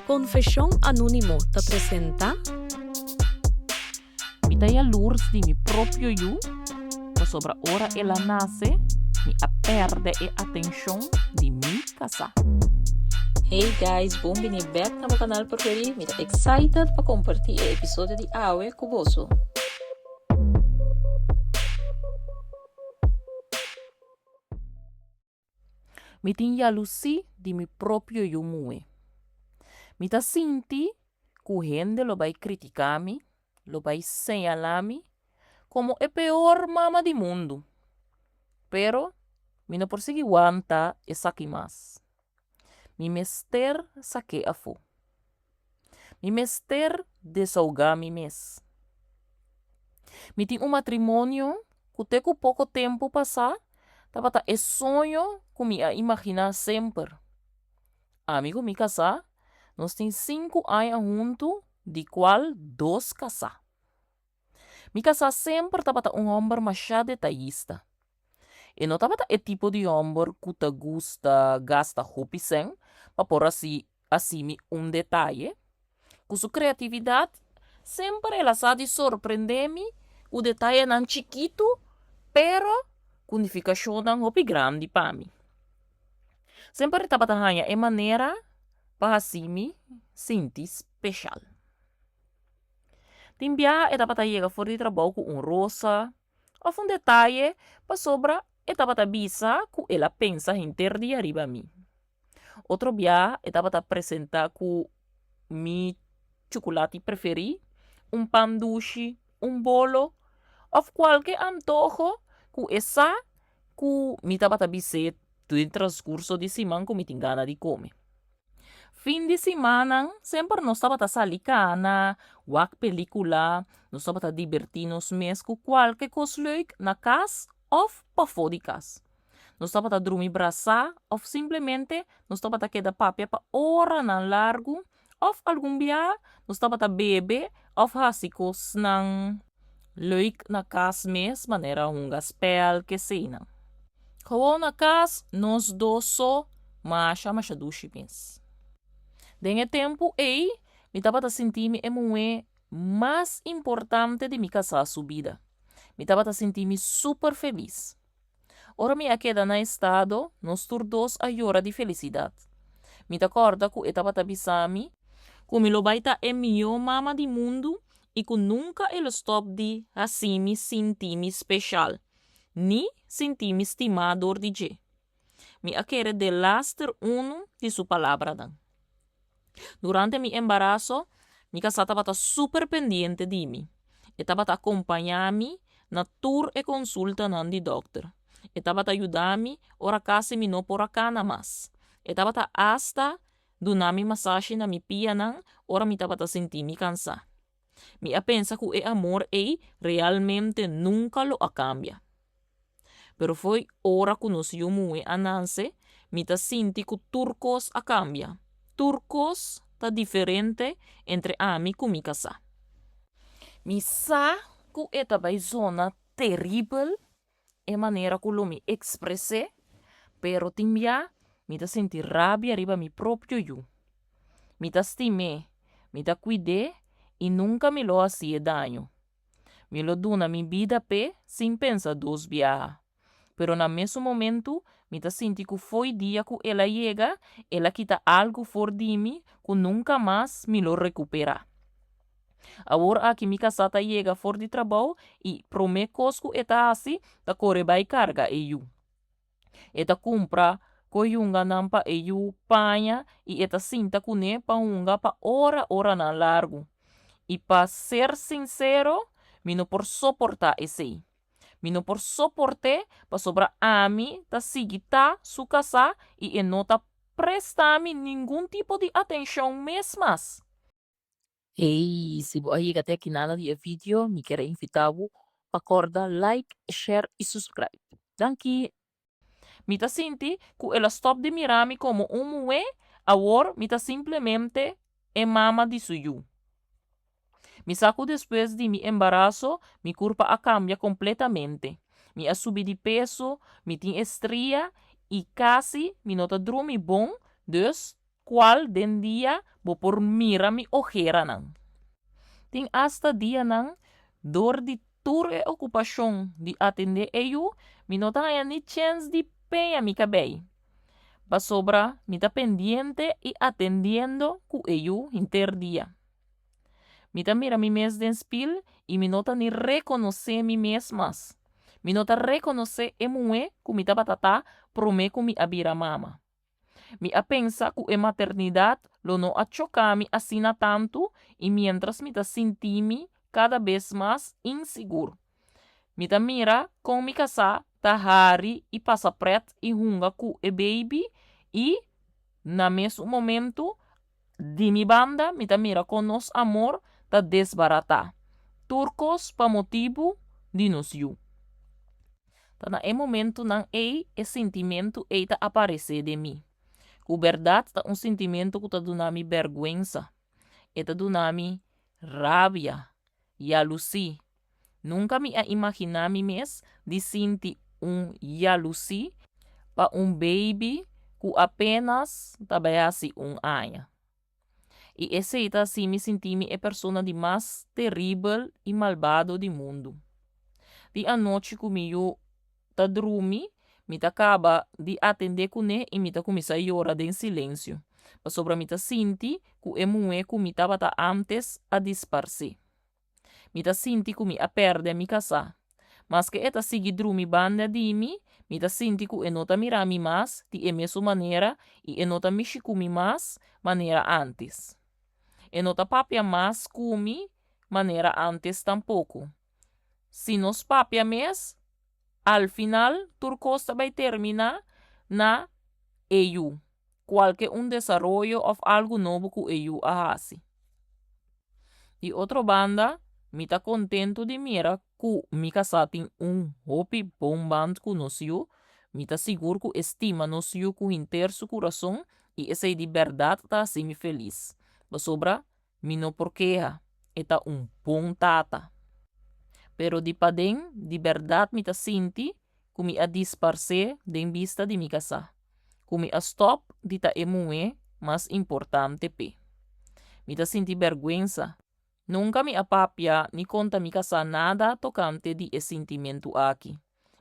Konfeshon Anónimo ta presentá. Mi ta yalurs di mi propio yu, pasobra ora el a nase, mi a pèrdè e atenshon di mi kasá. Hey guys, bon bini bek na bo kanal preferí. Mi ta excited pa kompartí e episodio di awe ku boso. Mi tin yalusí di mi propio yu muhé. Mi ta sinti ku hende lo bai kritiká mi, lo bai señalá mi komo e peor mama di mundu. Pero mi no por sigui wanta esaki mas. Mi mester sak'é afó. Mi mester desahogá mi mes. Mi tin un matrimonio ku te ku poko tempu pasá tabata e soño ku mi a imaginá semper. Ami ku mi kasá nos tin sinku aña huntu di kual dos kasá. Mi kasá semper tabata un hòmber mashá detayista. E no tabata e tipo di hòmber ku ta gusta gasta hopi sèn pa por hasi asimi un detaye. Ku su kreatividat semper el a sa di sorprendé mi ku detayenan chikitu pero ku nifikashonnan hopi grandi pa mi. Semper e tabata haña e manera pa hasi mi sinti speshal. Tin biaha e tabata yega for di trabou ku un rosa òf un detaye pasobra e tabata bisa ku el a pensa henter dia riba mi. Otro biaha e tabata presentá ku mi chukulati preferí, un pan dushi, un bolo òf kualke antoho ku e sa ku mi tabata bis'é den transkurso di siman ku mi tin gana di kome. Fin di simannan semper nos tabata sali kana, wak pelikula, nos tabata dibertí nos mes ku kualke kos leuk na kas òf pafó di kas. Nos tabata drumi brasá òf simplemente nos tabata keda papia pa oranan largu òf algun bia nos tabata bebe òf hasi kosnan leuk na kas mes manera hunga spèl keseinan. Gewoon na kas nos dos so masha masha dushi mes. Den e tempu ei mi tabata sinti mi e muhé mas importante di mi kasá su bida. Mi tabata sinti mi super felis. Ora mi a keda na estado nos tur dos a yora di felisidat. Mi ta kòrda ku e tabata bisa mi ku mi lo bai ta e mihó mama di mundu i ku nunka e lo stòp di hasi mi sinti mi speshal. Ni sinti mi stimá dor di dje. Mi a kere delaster unu di su palabranan. Durante mi embaraso, mi kasá tabata super pendiente di mi. E tabata akompañá mi na tur e konsultanan di dòkter. E tabata yuda mi ora kasi mi no por a kana mas. E tabata asta duna mi masashi na mi pianan ora mi tabata sinti mi kansá. Mi a pensa ku e amor ei realmente nunka lo a kambia. Pero fo'i ora ku nos yu muhé a nanse, mi ta sinti ku tur kos a kambia. Tur kos ta diferente entre ami ku mi kasá. Mi sa ku e ta bai zona teribel e manera ku lo mi ekspres'é, pero tin bia mi ta sinti rabia riba mi propio yu. Mi ta stim'é, mi ta kuid'é i nunka mi lo hasié daño. Mi lo duna mi bida p'e sin pensa dos biaha. Pero na mesun momentu mi ta sinti ku fo'i dia ku el a yega, el a kita algu for di mi ku nunka mas mi lo rekuperá. Awor aki mi kasá ta yega for di trabou i promé kos ku e ta hasi ta kore bai karga e yu. E ta kumpra koyunganan pa e yu paña i e ta sinta kuné pa hunga pa ora oranan largu. I pa ser sinsero, mi no por soportá esei. Mi no por soport'é pasobra ami ta sigui ta su kasá i e no ta presta mi ningun tipo di atenshon mes mas. Hey, si bo a yega te akinana di e video, mi kier a invita bo pa corda like, share y subscribe. Danki! Mi ta sinti cu el a stop di mira mi como un muhe, awor mi ta simplemente e mama di su yu. Mi sa cu despues di mi embaraso mi curpa a cambia completamente. Mi a subi di peso, mi tin estria y casi mi no ta drumi bon, dus. Kual den dia bo por mira mi ojeranan. Tin asta dianan dor di tur e okupashon di atendé e yu, mi no ta haña ni chèns di peña mi kabei, pasobra mi ta pendiente i atendiendo ku e yu henter dia. Mi ta mira mi mes den spil i mi no ta ni rekonosé mi mes mas. Mi no ta rekonosé e muhé ku mi tabata ta promé ku mi a bira mama. Mi a pensa ku e maternidat lo no a choká mi asina tantu i miéntras mi ta sinti mi kada bes mas insigur. Mi ta mira kon mi kasá ta hari i pasa prèt i hunga ku e beibi i, na mesun momentu, di mi banda mi ta mira kon nos amor ta desbaratá. Tur kos pa motibu di nos yu. Ta na e momentunan ei e sintimentu ei ta aparesé den mi. Ku bèrdat ta un sintimentu ku ta duna mi bèrgwensa. E ta duna mi rabia, yalusí. Nunka mi a imaginá mi mes di sinti un yalusí pa un beibi ku apénas ta bai hasi un aña. I esei ta hasi mi sinti mi e persona di mas teribel i malbado di mundu. Di anochi ku mi yu ta drumi, mi ta kaba di atendé kuné i mi ta kuminsá yora den silensio, pasobra mi ta sinti ku e muhé ku mi tabata ántes a disparsé. Mi ta sinti ku mi a pèrdè mi kasá. Maske e ta sigui drumi banda di mi, mi ta sinti ku e no ta mira mi mas di e mesun manera i e no ta mishi ku mi mas manera ántes. E no ta papia mas ku mi manera ántes tampoko. Si nos papia mes, al final tur kos ta bai terminá na e yu, kualke un desaroyo òf algu nobo ku e yu a hasi. Di otro banda, mi ta kontentu di mira ku mi kasá tin un hopi bon band ku nos yu. Mi ta sigur ku e stima nos yu ku henter su kurason i esei di bèrdat ta hasi mi felis, pasobra Mi no por keha, e ta un bon tata. Pero di paden, di bèrdat mi ta sinti ku mi a disparsé den bista di mi kasá, ku mi a stòp di ta e muhé mas importante p'e. Mi ta sinti bèrgwensa. Nunka mi a papia ni konta mi kasá nada tokante di e sintimentu aki.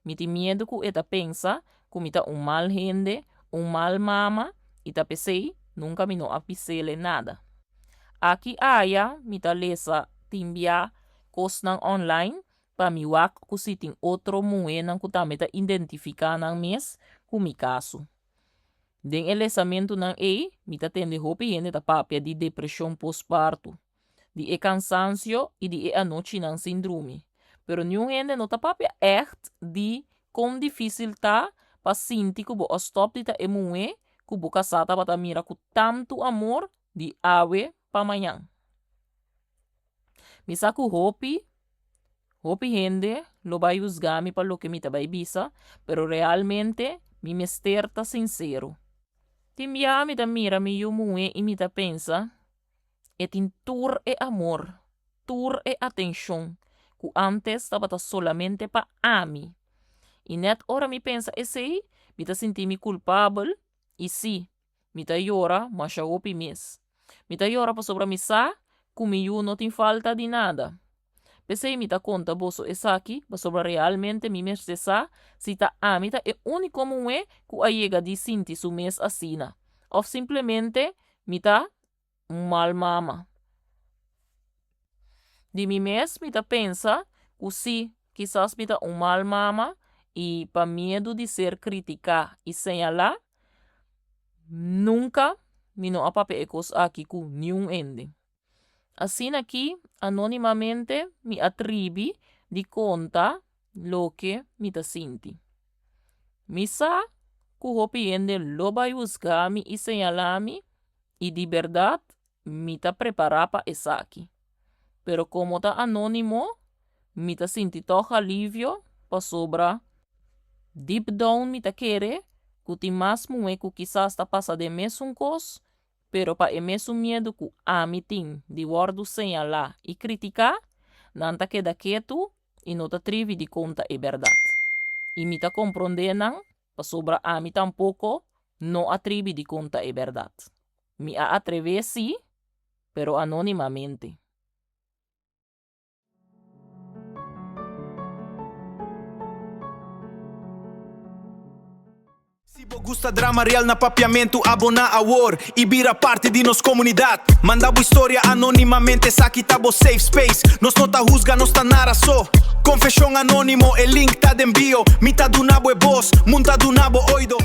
Mi tin miedu ku e ta pensa ku mi ta un mal hende, un mal mama i ta p'esei nunka mi no a pis'ele nada. Aki aya mi ta lesa tin bia kosnan online pa mi wak ku si tin otro muhénan ku tambe ta identifiká nan mes ku mi kaso. Den e lesamentunan ei mi ta tende hopi hende ta papia di depreshon postparto. di e kansansio i di e anochinan sin drumi. Pero niun hende no ta papia ègt di kon difísil ta pa sinti ku bo a stòp di ta e muhé ku bo kasá tabata mira ku tantu amor di awe pa mañan. Mi sa ku hopi, hopi hende lo bai husgá mi pa loke mi ta bai bisa, pero realmente mi mester ta sinsero. Tin biaha mi ta mira mi yu muhé i mi ta pensa, E tin tur e amor, tur e atenshon ku ántes tabata solamente pa ami. I nèt ora mi pensa esei, mi ta sinti mi kulpabel i sí, mi ta yora masha hopi mes. Mi ta yora pasobra mi sa ku mi yu no tin falta di nada. P'esei mi ta konta boso esaki pasobra realmente mi mester sa si ta ami ta e úniko muhé ku a yega di sinti su mes asina òf simplemente mi ta un mal mama. Di mi mes mi ta pensa ku sí, kisas mi ta un mal mama i pa miedu di ser kritiká i señalá, nunka mi no a papia e kos aki ku niun hende. Asina ki anónimamente mi a tribi di konta loke mi ta sinti. Mi sa ku hopi hende lo bai husga mi i señalá mi i di bèrdat mi ta prepará pa esaki. Pero komo ta anónimo, mi ta sinti tòg alivio pasobra deep down mi ta kere ku tin mas muhé ku kisas ta pasa den mesun kos Pero pa e mesun miedu ku ami tin di wòrdu señalá i kritiká, nan ta keda ketu i no ta tribi di konta e bèrdat. I mi ta komprondé nan, pasobra ami tampoko no a tribi di konta e bèrdat. Mi a atrevé sí, pero anónimamente. Si bo gusta drama real na Papiamentu, aboná awor i bira parti di nos komunidat. Manda bo historia anónimamente, esaki ta bo safe space. Nos no ta husga, nos ta nara so. Konfeshon Anónimo, e link ta den bio. Mi ta duna bo e bos, mundu ta duna bo oido.